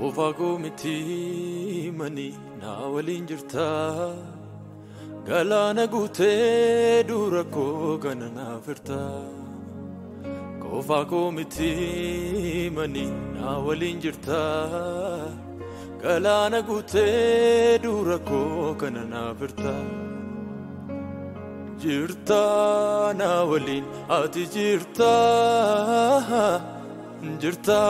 Qofaa koo miti mani na waliin jirta. Galaana guutee dura koo kana naaf hirta. Qofaa koo miti mani na waliin jirta. Galaana guutee dura koo kana naaf hirta. Jirta na waliin ati jirta. Jirta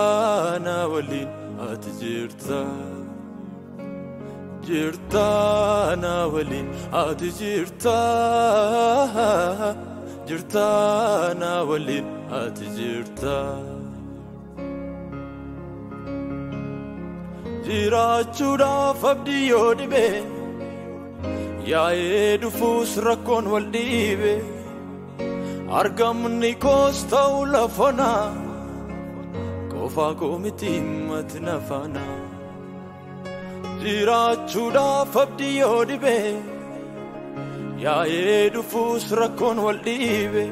na waliin ati jirta. Jirta na waliin ati jirta. Jirta na waliin ati jirta. Jiraachuudhaaf abdii yoo dhibe, yaa'ee dhufuus rakkoon wal dhiibe, argamni koos ta'u lafanaa, qofaa koo miti mati na faana. Jiraachuudhaaf abdii yoo dhibe, yaa'ee dhufuus rakkoon wal dhiibe,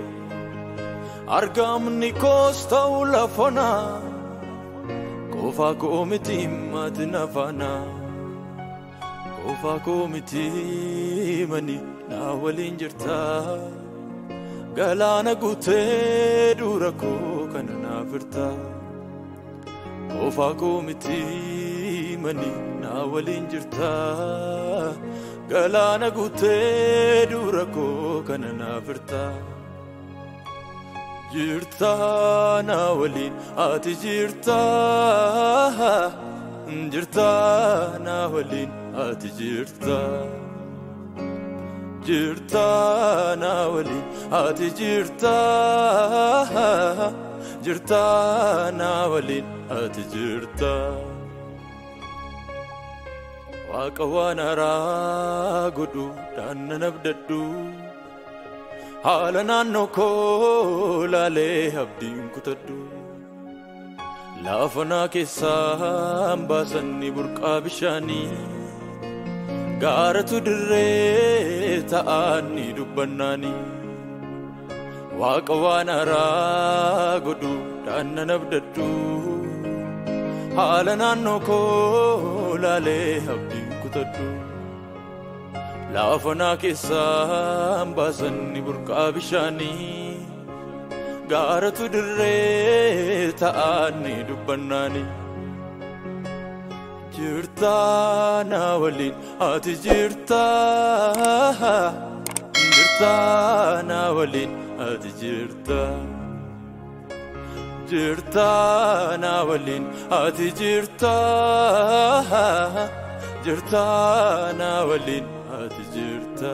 argamni koos ta'u lafanaa, qofaa koo miti mati na faana. Qofaa koo miti mani na waliin jirta. Galaana guutee dura koo kana naaf hirta. Qofaa koo miti mani na waliin jirta. Galaana guutee dura koo kana naaf hirta. Jirta na waliin ati jirta. Jirta na waliin ati jirta. Jirta na waliin ati jirta. Jirta na waliin ati jirta. Waaqa waan haaraa godhu daannan abdadhu. Haala naannoo koo laalee abdiin kutadhu. Lafa naa keessaan baasanni burqaa bishaanii, gaaratu dirree ta'anii dubbannaanii. Waaqa waan haaraa godhu daannan abdadhu. Haala naannoo koo laalee abdiin kutadhu. Lafa naa keessaan baasanni burqaa bishaanii, gaaratu dirree ta'anii dubbannaanii. Jirta na waliin ati jirta. Jirta na waliin ati jirta. Jirta na waliin ati jirta. Jirta na waliin ati jirta.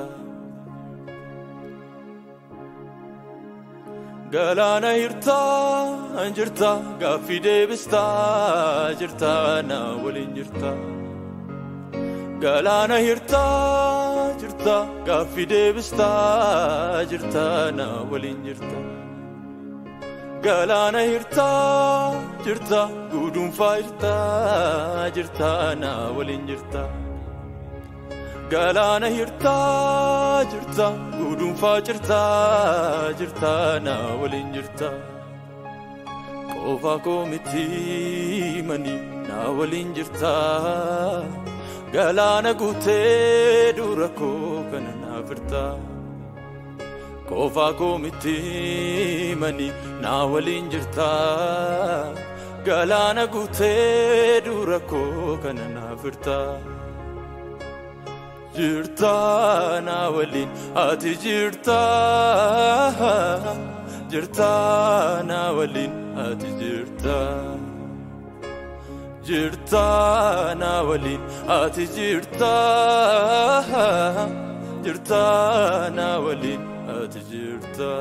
Galaana hirtaa jirta, gaaffii deebistaa jirta na waliin jirta. Galaana hirtaa jirta, gaaffii deebistaa jirta na waliin jirta. Galaana hirtaa jirta, guduunfaa hirtaa jirta na waliin jirta. Galaana hirtaa jirta, guduunfaa jirtaa jirta na waliin jirta. Qofaa koo miti mani na waliin jirta. Galaana guutee dura koo kana naaf hirta. Qofaa koo miti mani na waliin jirta. Galaana guutee dura koo kana naaf hirta. Jirta na waliin ati jirta. Jirta na waliin ati jirta. Jirta na waliin ati jirta. Jirta na waliin ati jirta.